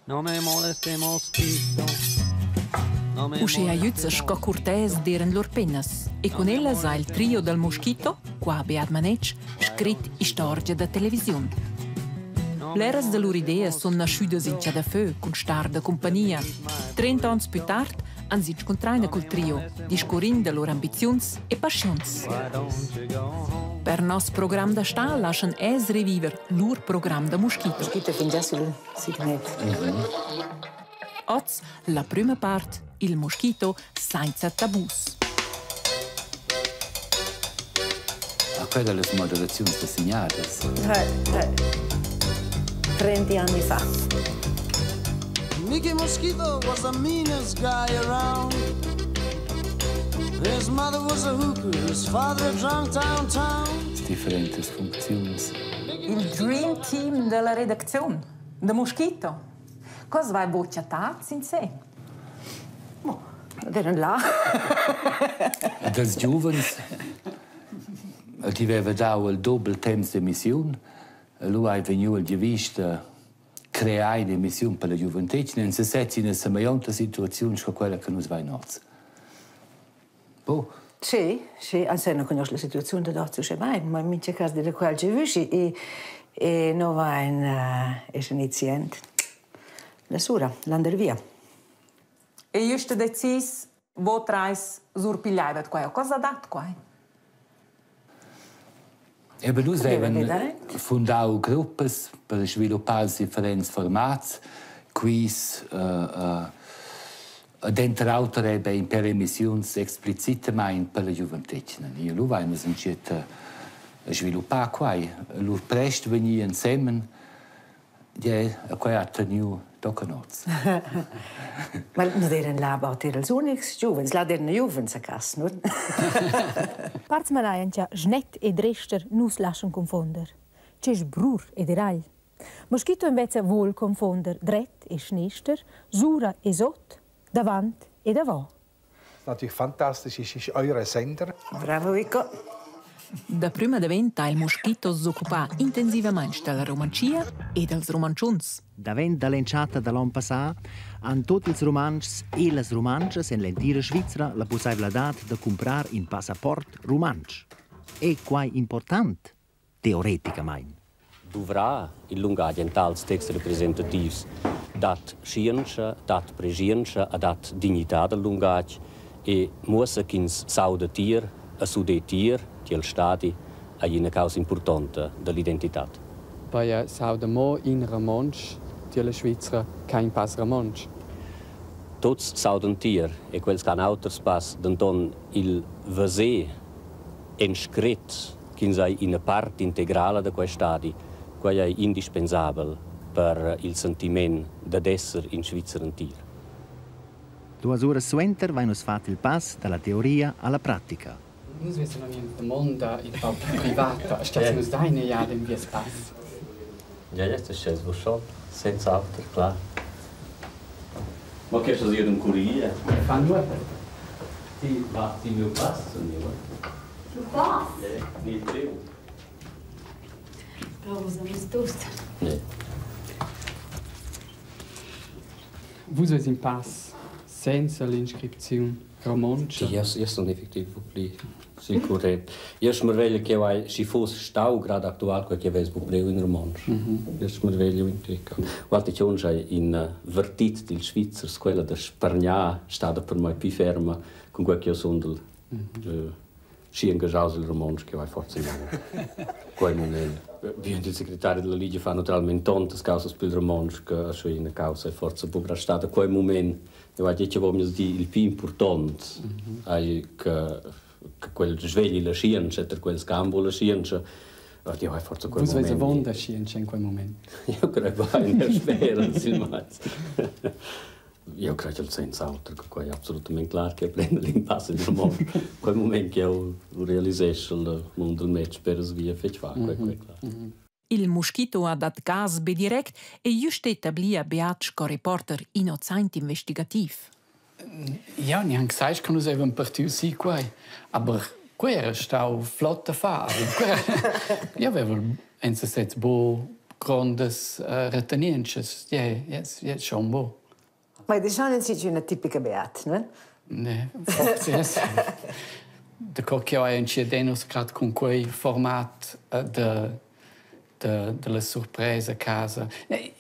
No me moleste mosquito. Uschea jüzza sco curtès d'eiran lur pennas e cun ellas ha il trio dal Mosquito, qua Beat Manetsch, scrit istorgia da televisiun. Bleras da lur ideas sun naschüdas in chadafö cun star da cumpagnia. 30 ons plü tard ans inscuntraina cul trio, discurrind da lur ambiziuns e paschiuns. Per nos program da stà laschan els reviver lur program da Mosquito. Mosquito fingià sul signet. Oz la prüma part, il Mosquito sainza tabus. A quella las moderaziuns da signadas. 30 anni fa. Mickey Mosquito was the meanest guy around. His mother was a hooker, his father a drunk downtown. Differentas funcziuns. Il dream team della redacziun, da Mosquito. Cosa vai buc chattar sincer? Mo, eran là. Dels giuvens ti veva dau il dubel temps d'emissiun, lu hai vegniu il giavisch da crear in'emissiun per la giuventetgna en sesez ina semeglionta situaziun sco quella che nus vein oz. Boh. Sì, sì, anzi non conosco la situazione da oz uschè bain, ma in mincha cas da quel che vüschi e e no vain es inizient la sura, landervia. E jüsta decis vo trais surpigliaivat quai o cosa dat quai? Eben nus vevan fundau gruppas per sviluppar ils differents formats, quiz, denter auter eben per emissiuns explicitamaing per la giuventetgna. E lu vein nus entschiet a sviluppar quai. Lu prest vegnir ensemen Ja, quei ha teniu tocca oz. Ma nus eran là about ils unics giuvens, là eran giuvens a cas, nu? Parts malajan cha schnet e drester nu's laschan confuonder. Che sbrur ed eragl. Moschito invece vuol confuonder dret e schnester, sura e sot, davant e davò. Natürlich fantastisch ist, ist euer Sender. Bravo Vico. Da prüma davent ha il Moschito s'occupà intensivamaing dalla Rumantschia e dals Rumantschuns. Davent dall'entschatta da l'onn passà han tut ils Rumantschs e las Rumantschas en l'entira Svizra la pussaivladad da cumprar in passaport rumantsch. È quai important? Teoreticamain. Duvrà il lungatg en tals texts representativs dat schientscha, dat preschientscha e dat dignitad al lungatg e muossa ch'ins s'auda tier e s'uder tier tiel stadi ei ina caussa impurtonta dall'identitad. Paja s'auda mo in romontsch tier la Svizra che in pass romontsch. Tuts s'audan tier e quels che han auters pass, denton il veser en scret ch'ins ei ina part integrala da quei stadi, quei ei indispensabel per il sentiment dad esser in Svizzer entir. Duas uras suenter vein nus fatg il pass dalla teoria alla pratica. Nus vessen ina damonda in pau privata. Stats nus dai ina jada in vies pass? Ja, jetzt ist es schon, senz'auter, klar. Ma che sto dir un curier? Fa nuot. Ti va ti miu pass, signor. Lu pass? Ni priu. Rosa, nus dus. Nee. Vus veis in pass senza l'inscripziun romontscha. Io sun effettiv pli sicur. Io smirveglia che hai schi fuss stau grad actual quel che vess bu priu in romontsch. Io smirveglio in tic. Guarda che ei in vertit dils Svizzers quella da spargnar stada per mai più ferma con quel che io sun del schi engaschaus il romontsch che vai forza in quei moment. Bien, il secretari della Ligia fa naturalmente tontas causas pel romontsch che sche ina causa è forza buca stata quei moment. Eu hai detto che dir il più important ei che che quel svegli la scienza ter quel scambo la scienza. Io hai forza quel Vus veis moment. avon da scienza in quel moment. Io credo bain, io spero, silmeins. Io credo senz'altro che quei è absolutamente clar che prende l'impasse del mondo. Quel moment che eu realisesce il mondo del match per via fetg fa, quei quei clar. Il Moschito ha dat gas be direct e just etablia Beat sco reporter innocent investigativ. Ja, ni gesagt, che nus avevan partiu si quei. Aber quei era stau flott da far. Io avevo en sesez bo grondas retenientschas. Yeah, yes, yes, schon bo. Ma diciamo in una tipica beat, no? Ne, forse yes. Da co che ho entschiet nus grad cun quei format de de de la surpresa a casa.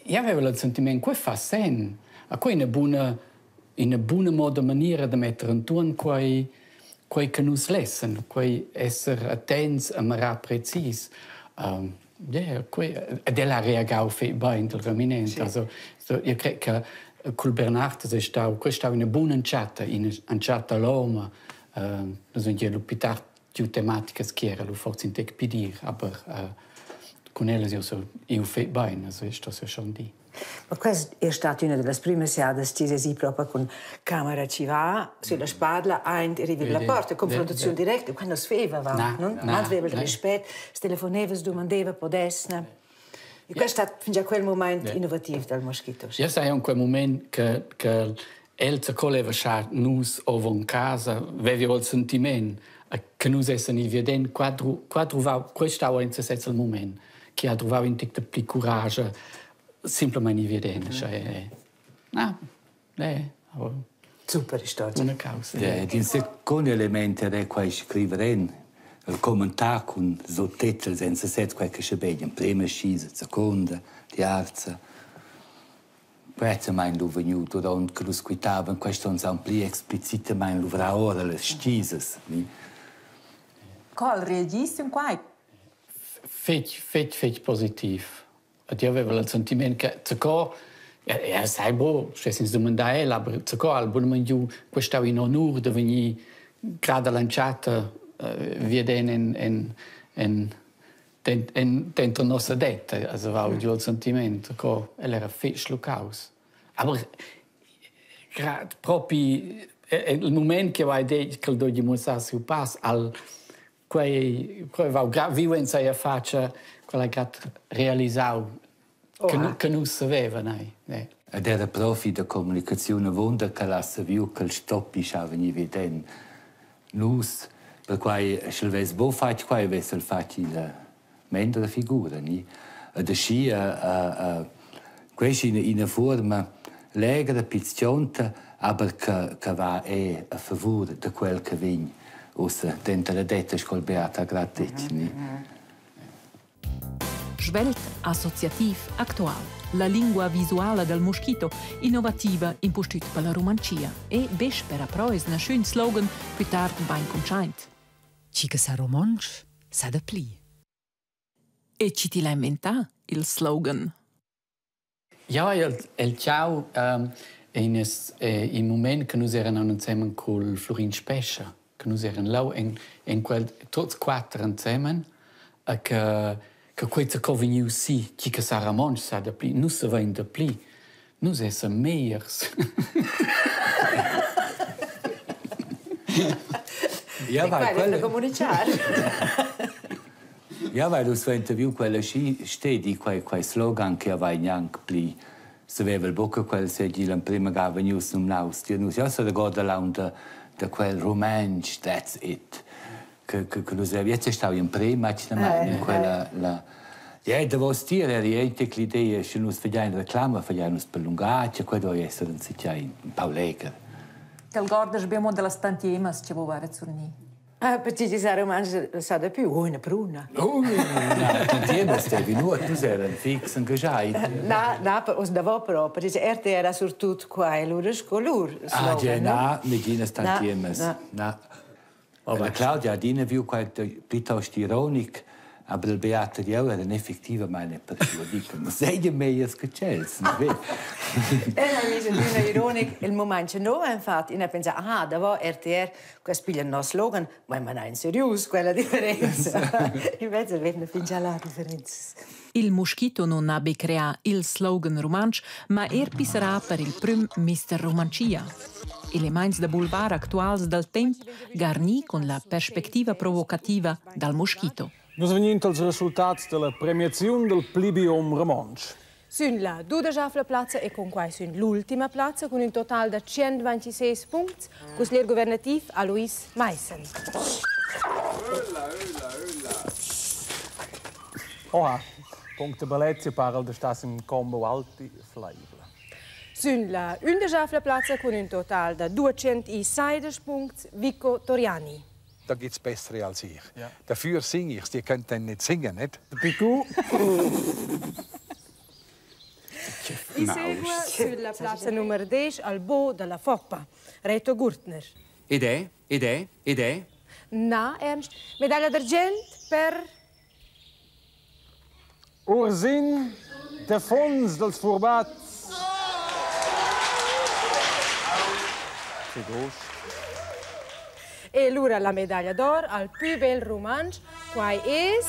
Io avevo il sentiment, quei fa sen. A quei una buna ina buna moda maniera da metter entuorn quei quei che nus lessen, quei esser attents a mirar precis. Um, yeah, quei, ed el ha reagau fetg bein dal reminent. Sì. Also, so, io cred che cul Bernard es stau, questa è una buona entschatta, ina entschatta loma. Uh, nus vein lu più tard giu tematicas che era lu forse in tec pi dir, aber uh, cun ellas io so io fetg bein, also sto so schon dir. Ma questa è stata una delle prime seadas ci si proprio con camera ci va sulla spalla aint e arrivi alla porta, confrontazione diretta, quando si feva va, non? Na, aveva il rispetto, si telefoneva, si domandava, podesna. E questo è stato fin a quel momento innovativo dal Moschito. Ja, sai, in quel moment che, che el se schar nus ovon casa, aveva il sentiment che nus essen evident qua qua trovau questa in se il moment che ha trovato in tic de pli courage simplement evident, cioè ah, aber super storia. Una causa. Ja, il secondo elemento era quai scrivere il commentar con sottotitoli senza set quel che c'è bene, prima scisa, seconda, terza. Questo mein lu venuto durant che nus quitavan questo ons un pli explicitamain luvrar ora las scisas, ni? Col reagis un quai? Fetg, fetg, fetg positiv. Ed io avevo il sentiment che zacò, ja, sai bo, se sins domandar el, aber zacò al bunament giu questa in onur de venir grada lanciata via en en en en dentro nossa detta, also war giu il sentiment, co el era fetg schluccaus. Aber grad propi il moment che vai detg che il dogli muossar siu pass al quei quei va gra viu in seia faccia quella grad realisau che, che nus saveva, nei. Ne. Ed era profi da comunicazione wunder che l'ha saviu che il stoppi scha vegniva den nus, per quai sch'el vess bo fatg quai vess el fatg il mendra figura, ni? Ed aschia questa in ina forma legra, pizionta, aber che, che va è a favur da quel che vegn ussa denter la detta scol Beata Grattic, ni? Svelt, associativ, actual. La lingua visuala del Moschito, innovativa impustüt per la Romancia. E besch per a pro es naschü ün slogan plü tard bain cuntschaint. Chi che sa romontsch, sa dapli. E chi ti l'ha inventà, il slogan? Ja, el, el ciao in es in moment che nus eran insemen col Florin Spescha, che nus eran lau en, en quel tots quatter insemen, e che che quei co vegniu si, chi che sa romontsch sa dapli, nus savein dapli, nus essem megliers. Ja, vai, quella comunicare. Ja, weil du so interview quella schi stedi quei quei slogan che avai gnanc pli saveva il buca quel segi l'emprima ga vegnius numnaus tier nus. Ja, se regorda laun da, da quel rumantsch, that's it. Che, che, che nus jetzt stau in prima in quella la Ja, davos tier era eigentlich l'idea, sche nus fagiain reclama, fagiain nus per lungatg, quei doveva esser un un pau legher. Te'l gordas be mo da las tantiemas che vo aveva surni. Ah, perché ci sarà romanzo sa da più, oh, una pruna. Oh, na, tantiemas stevi nuot, nus eran fix engaggiai. Na, na, os davò però, perché RTR era surtut qua e lur scolur. Ah, ja, na, neginas tantiemas. Na. na. La Claudia adina viu quai piuttosto ironic, aber il Beato Dieu era effettivamente persuadito. Ma sei meglio che c'è, no vero? Era invece d'una ironic il moment che no infatti, ina pensa, ah, da RTR, questo piglia il nostro slogan, ma non è in serius quella differenza. Invece vedono fin già la differenza. Il Moschito non ha be creà il slogan rumantsch, ma er pisserà per il prüm Mister Romancia. Elements da boulevard actuals dal temp garni con la perspectiva provocativa dal Moschito. Nus vegnin als resultats della premiaziun del Plibiom Romontsch. Sün la dudeschavla plazza e con quai sün l'ultima plazza cun ün total da 126 puncts, cusglier guvernativ Alois Maissen. Oha. Punct de Bellezia para el da star sin combo alti fleivla. Sün la ündeschavla plazza cun ün total da 216 puncts Vico Toriani. Da gibt's bessere als ich. Ja. Dafür singe ich, die können dann nicht singen, nicht? Picu. I segua sulla plazza numero 10 al Bo della Foppa, Reto Gurtner. Ed è, ed è, ed è? Na, Ernst. Medaglia d'argent per Ursin Defuns dels Furbats. Che gost. E lura la medaglia d'or al pü bel rumantsch, quai es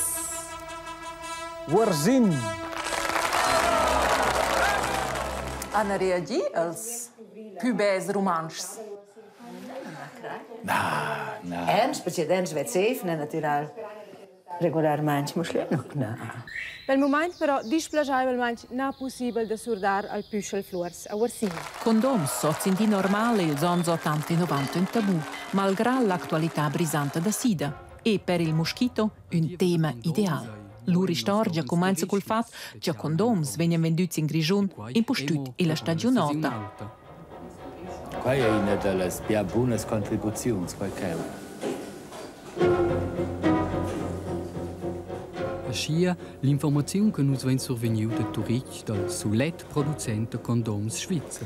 Ursin. Hanna reagì als pü bels rumantschs? Na, na. Ernst, perché Ernst wird safe, natural. Regularmaing muschlünoc, na. Pel mumaint però displaschaivlmaing na pussibel da surdar al püschel fluors a Uorsin. Condoms oz in di normal ils ons 80 e 90 ün tabu, malgrà l'actualità brisanta da sida. E per il Moschito ün tema ideal. Lur istorgia cumainza cul fat cha condoms vegnan vendüts in Grischun impustüt illa stagiun ota. Quai è ina da las bia bunas contribuziuns, quai ch'eu. Aschia l'informaziun che nus vein survegniu da Turitg dal sulet producent da condoms svizzer.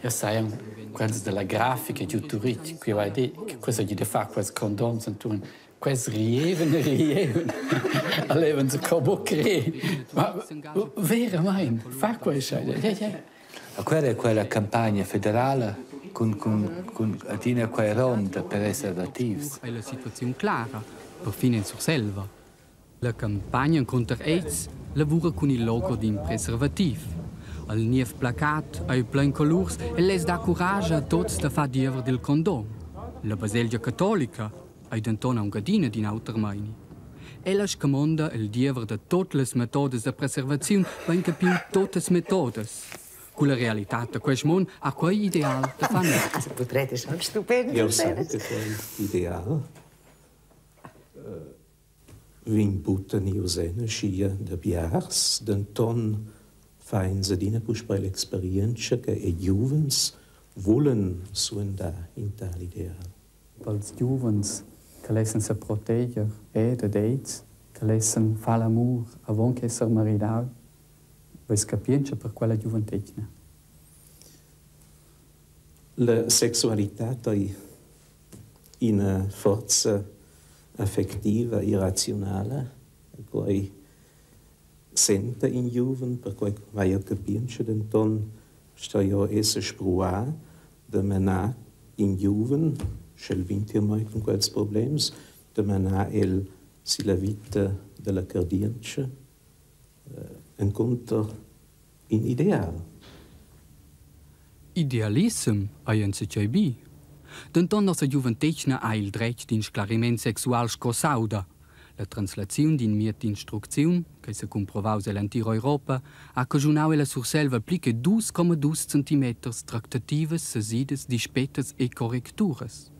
Ja sajan quels della grafica giu Turitg, qui vai di, che cosa gli da far quels condoms inturn. Quels rievan e rievan. Alevan se co buc crer. Ma veramaing, fa quei schai. Ja, ja. A quella è quella campagna federala cun, cun, cun adina quei rom da preservativs. Ei la situaziun clara, perfin en Surselva. La campagna encunter AIDS lavura cun il logo d'in preservativ. Al niev placat ei plein colurs e lez dà curascha a tuts da far diever dil condom. La baselgia catolica ei denton aunc adina d'in auter meini. Ella scamonda il diever da tut las metodas da preservaziun, bein capiu tuttas metodas. Culla realitad da quest mund ha quei ideal da far nuot. Purtret è schon stupendo. Eu sai che quei ideal vegn buca tenius en aschia da biars, denton fa ins adina puspei l'experientscha che ei giuvens vulan suandar in tal ideal. Pels giuvens che lessan seproteger e dad AIDS, che lessan far l'amur avon ch'esser maridau, veis capientscha per quella giuventetgna? La sexualitad ei ina forza affectiva irraziunala, quei senta in giuven, perquei vai jeu capientscha, denton stoi jeu esser spruar da menar in giuven, sch'el vegn tier mei cun quels problems, da menar el silla vita dalla cardientscha encunter in ideal. Idealissem ei enzatgei bi. Denton nossa giuventetgna ha il dretg d'in sclariment sexual sco sauda. La translaziun d'in mied d'instrucziun, ch'ei secumprovaus ell'entira Europa, ha caschunau ella Surselva pli che 2,2 centimeters tractativas, sesidas, dispetas e correcturas.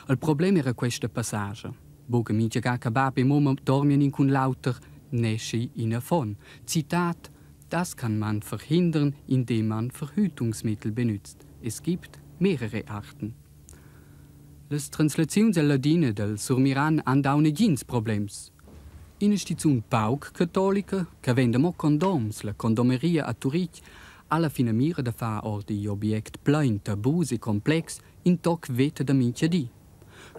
Il problem era questa passage. Buca mintga ga che bab e mumma dormien in cun l'auter, neschi in affon. Zitat: Das kann man verhindern, indem man Verhütungsmittel benützt. Es gibt mehrere Arten. Las translaziuns el ladin ed el surmiran han dau negins problems. Ina stizun pauc catolica che venda mo condoms, la condomeria a Turitg, ha la finamira da far ord igl object plein tabus e complex in toc veta da mintga di.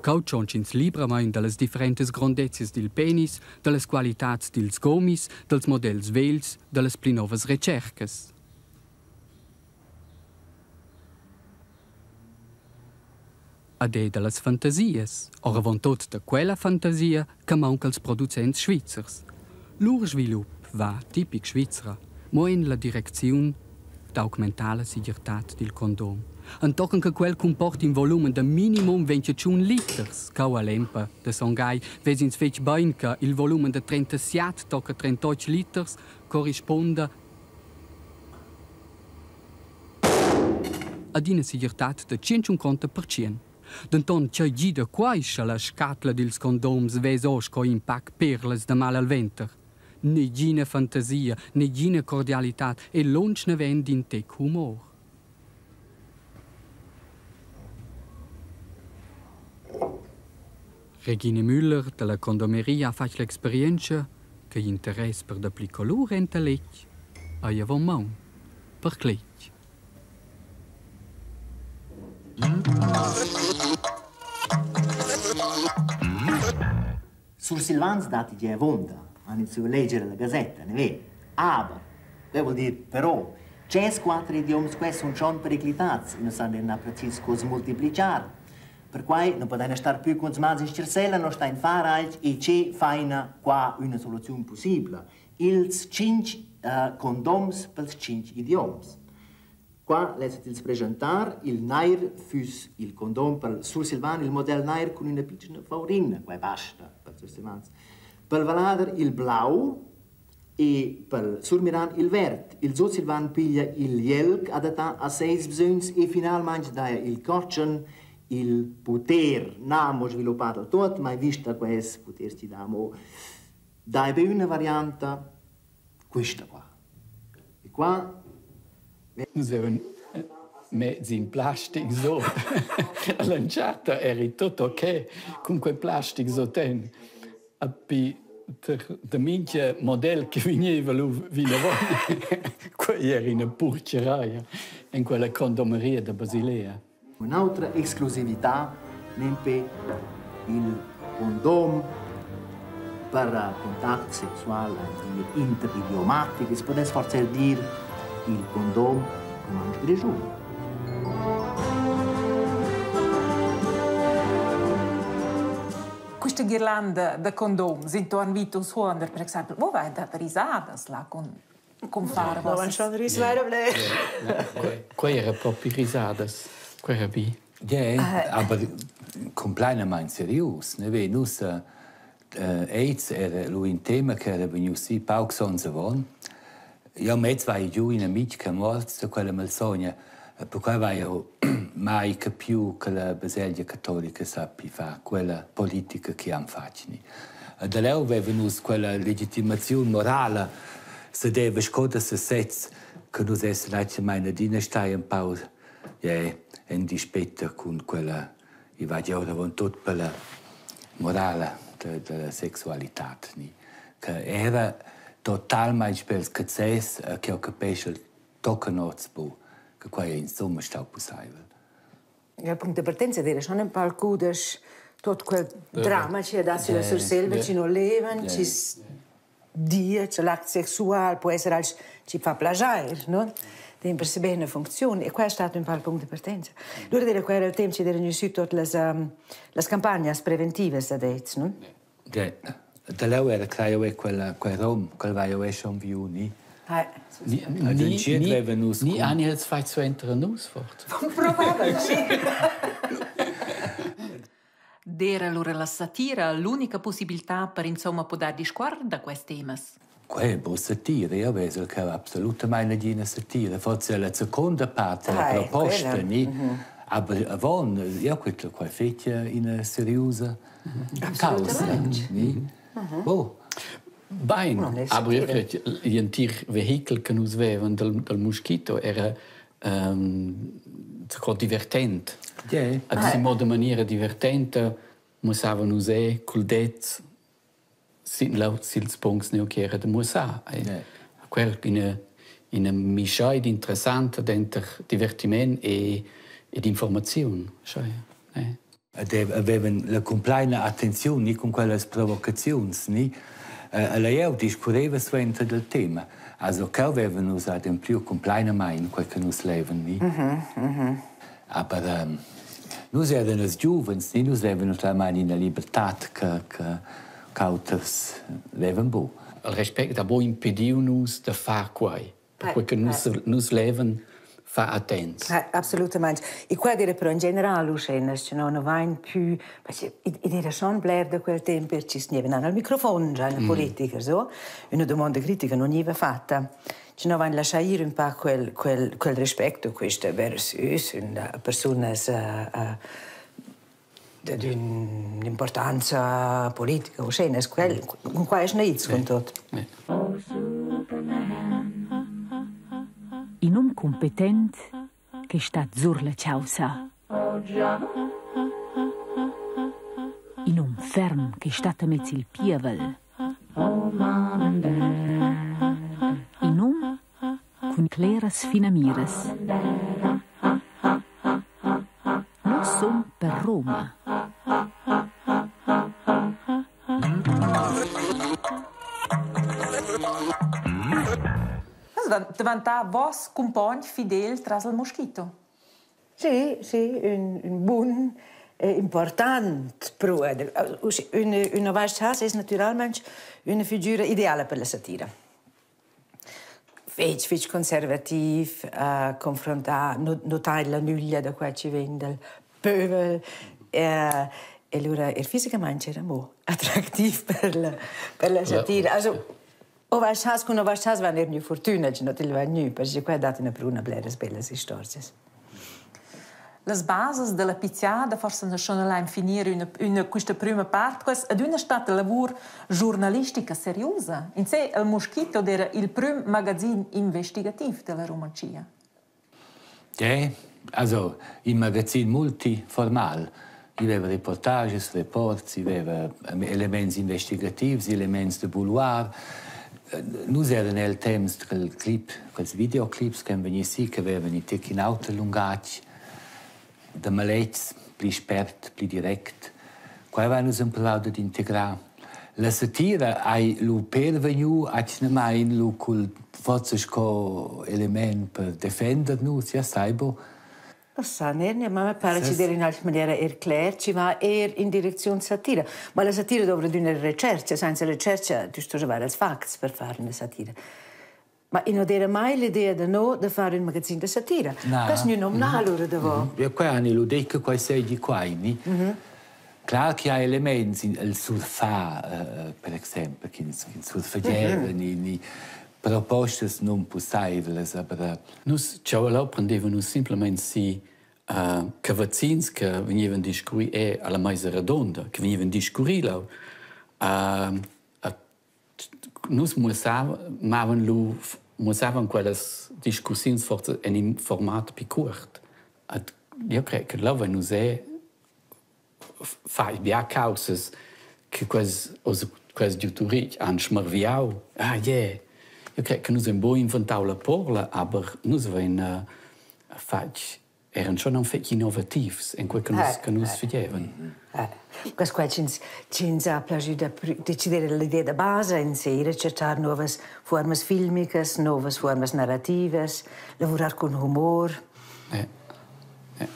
Cheu tschontsch'ins libramein dallas differentas grondezias dil penis, dallas qualitads dils gomis, dals models vegls, dallas pli novas retschercas. Ad ei dallas fantasias, oravontut da quella fantasia che maunca als producents svizzers. Lur svilup va tipic svizra, mo en la direcziun d'augmentar la segirtad dil condom. Entochen che quel cumporta in volumen da minimum 21 liters, cau a l'empa da Son Gagl ves'ins fetg bein che il volumen da 37 tocca 38 liters corrispunda ad ina segirtad da 150%. Denton tgei gida quai sche la scatla dils condoms vesa sco in pac perlas da mal al venter? Negina fantasia, negina cordialitad e lunsch naven d'in tec humor. Regine Müller dalla condomeria ha fatg l'experientscha che gl'interess per dapli colur enta letg ei avon maun per cletg. Sursilvans datti gia avunda, han ins saviu leger ella gasetta, neve? Aber, quei vul dir però, tschels quater idioms quei sun schon periclitats e non san er precis co multiplichar. Perquai non podaina star pü culs mans in stersella, non sta in far alch e che faina qua üna soluziun possibla. Ils tschinch condoms pels tschinch idioms. Qua less ils preschantar il nair füss il condom pel sursilvan, il model nair cun üna pitschna faurina, quai basta pels sursilvans. Pel vallader il blau e pel surmiran il verd. Il sutsilvan piglia il jelg adattà a seis bsögns e finalmaing daja il cotschen il puter. Na amo sviluppà dal tuot, ma vista quels puters chi dà amo dai be üna varianta, quista qua. E qua Nus vevan mez in plastic so. All'entschatta eri tut ok cun quei plastic suten. Epi da mintga model che vegneva lu vinavon, quei era ina purtgeraia en quella condomeria da Basilea. Un'autra exclusività nempe il condom per contact sexual interidiomatic, es pudess forsa eir dir il condom rumantsch grischun. Quista ghirlanda da condoms intuorn Vitus Huonder, per exaimpel, wo vai da risadas là cun cun far vossas... No, ris vaira bler. Quei era propi risadas. Quei era bi. Yeah, aber compleinamein serius, ne ve nus AIDS era lu in tema che era vegnius si paucs onns avon. Io mez vai giu in amic che è morts da quella malsogna, perquai vai eu mai capiu che la baselgia catolica sappi far quella politica che han fatg ni. Da leu veva nus quella legitimaziun morala se deva sco da sesez che nus essen atgnamain adina stai empau yeah, en dispetta cun quella i va già oravontut per la morala della sexualitad ni che era totalmein pels cazzès che eu capeschel tochen oz bu che quei è insomma stau pusseivel. Il punto di partenza era schon un po' il cudesch tot quel drama che dà sulla Surselva, ci non levan, ci dir che l'act sexual può essere alch chi fa plaschair, no? Dimperse be üna funcziun e quai è stat ün pa il punct da partenza. Lura d'eira quai era il temp chi d'eiran gnü sü tuot las las campagnas preventivas dad AIDS, no? Da leu era crei jeu quella quel rom, quel va jeu schon viu ni. Ni han els fatg suenter a nus forsa. Probabel sì. D'eira lura la satira l'unica pussibiltà per insomma pudair discuorrer da quests temas? Quei è buca satira, io vesel che absolutamain nagina satira. Forse la seconda parte, la proposta, ni? Aber avon, io quel quei fetg ina seriusa causa, ni? Oh. Bein, aber io cred gl'entir vehichel che nus vevan dal, dal Mosquito era co divertent. Yeah. Ad in modo maniera divertenta mussava nus è cul det sin laut sils puncs neu che era da mussar. Yeah. Quel ina ina mischeida interessanta denter divertiment e ed informaziun. Schei, eh. Ed avevan la cumplaina attenziun ni cun quellas provocaziuns ni ella jeu discurreva suenter del tema. Also cheu vevan nus adempliu cumplainamain quei che nus levan ni. Aber nus eran els giuvens ni nus vevan naturalmein ina libertad che che ch'auters vevan buc. Il respect ha buc impediu nus da far quei. Perquei che nus, nus levan far attents. Absolutamente. E qua era però in general uschè, che non vain più, perché id era schon bler da quel temp per ci gnivan al microfon già in politica, so. Una domanda critica non gniva fatta. Ci no vain lascià ir un pa quel quel quel rispetto quista vers üs, persunas D'ün'importanza politica o scena, es quel, cun quai es naits cun tot. In um cumpetent che stat sur la chaussa. In um ferm che stat amez il pievel. In um cun cleras finamiras. Nus sun per Roma. Davantà vos cumpogn fidel tras il mosquito. Sì, sì, ün, ün bun e important pruoder. Üna, üna vasta es natüralmaing üna figüra ideala per la satira. Fetg, fetg conservativ, confrontà, nu taidla nüglia da quai chi vegn dal pövel. E lura eir fisicamaing era amo attractiv per la satira. Also, o vaschas cun o vaschas van eir gnü furtüna chi nu til vain gnü, perche qua dat üna pruna bleras bellas istorgias. Las basas da la pizziada forsa na schon lain finir üna, üna quista prüma part quas adüna stata lavur giornalistica seriusa. In se il Mosquito d'eira il prüm magazin investigativ da la Rumantschia. Ja, also in magazin multiformal. I veva reportages, reports, i veva elements investigativs, elements de boulevard. Nus eran nel temps quel clip, quels videoclips che han vegni che avevan in tec in auter lungatg da maletgs, pli spert, pli direct. Qua avain nus empruau dad integrar. La satira ei lu pér vegniu atgnamain lu cul forsa sco element per defender nus, ja sai bu. Sa ner, ma me pare chi d'eira in alch maniera eir cler chi va eir in direcziun satira. Ma la satira douvra adüna retschercha, sainza retschercha tü stoust avair ils facts per far üna satira. Ma i nu d'eira mai l'idea da no da far ün magazin da satira. Na. Quest gnü nomnà alura davo. Ja, quai han lu detg che quai seigi quai, ni? Clar che ha elements in el surfar, per exempel, ch'ins ch'ins surfageva ni propostas nunpussaivlas, aber Nus ciao là prendevan nus simplamain si cavazzins che vegnivan discurri er alla meisa radonda, che vegnivan discurri là. Nus mussavan lu mussavan quellas discussiuns forsa en in format pli cuort. Ed jeu crei che leu vein nus era fatg bia caussas che quels quels giu Turitg han smarviau. Ah yeah, jeu crei che nus vein buc inventau la porla, aber nus vein fatg eran schon aunc fetg innovativs en quei che nus, che nus fagevan. Quest quai ch'ins ch'ins ha plagiù da decider l'idea da basa in sé, recercar novas fuormas filmicas, novas fuormas narrativas, lavurar cun humor. Eh. Eh.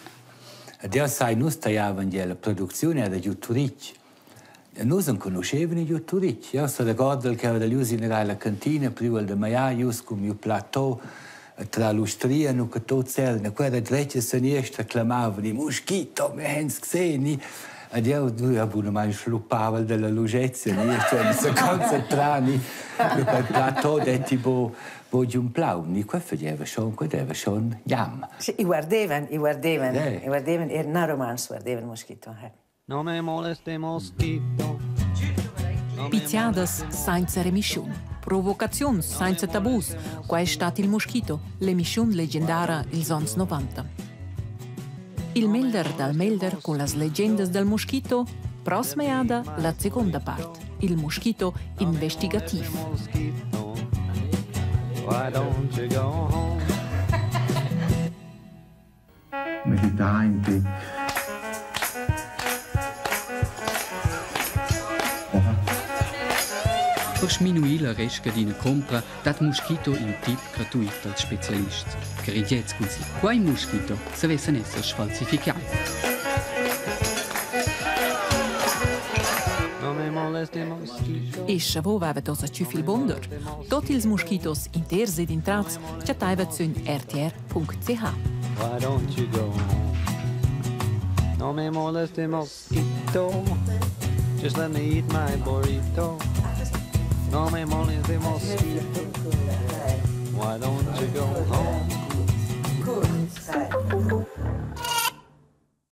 Ed io sai, nus tagliavan gia la producziun era giu Turitg. E nus enconuschevan giu Turitg. Io se regordel che aveva ius in la cantina priu el da maiar ius cun miu plateau tra l'ustria nu che tot sel, quella dretga e seniestra clamavan i Mosquito, me hens gesehen, ni. Ed eu ja bunamain schluppava della lugezia, ni cioè mi se concentrà, ni quel plateau detti bo bo giun plaun, ni quel faceva schon, quel deva schon jam. Sì, i guardevan, i guardevan, i guardevan, er na romans guardevan Mosquito. Eh. No me moleste mosquito. Pizziadas sainza remischun, provocaziuns sainza tabus, qua è stat il Mosquito, l'emissiun legendara ils ons 90. Il melder dal melder con las legendas dal Mosquito, prossima jada la seconda part, il Mosquito investigativ. Why don't you go home? Meditar in tec. Per sminuir la resca d'ina compra dat Mosquito in tip gratuit als spezialists. Che cun si quai Mosquito savessan esser sfalsificai. E scha vo vaivat ossa tschüf il bonder? Tot ils mosquitos inters ed intrats chattaivat sün rtr.ch. Why don't you go home? No me moleste mosquito. Just let me eat my burrito. No me moleste mosquito. Why don't you go home? Cool.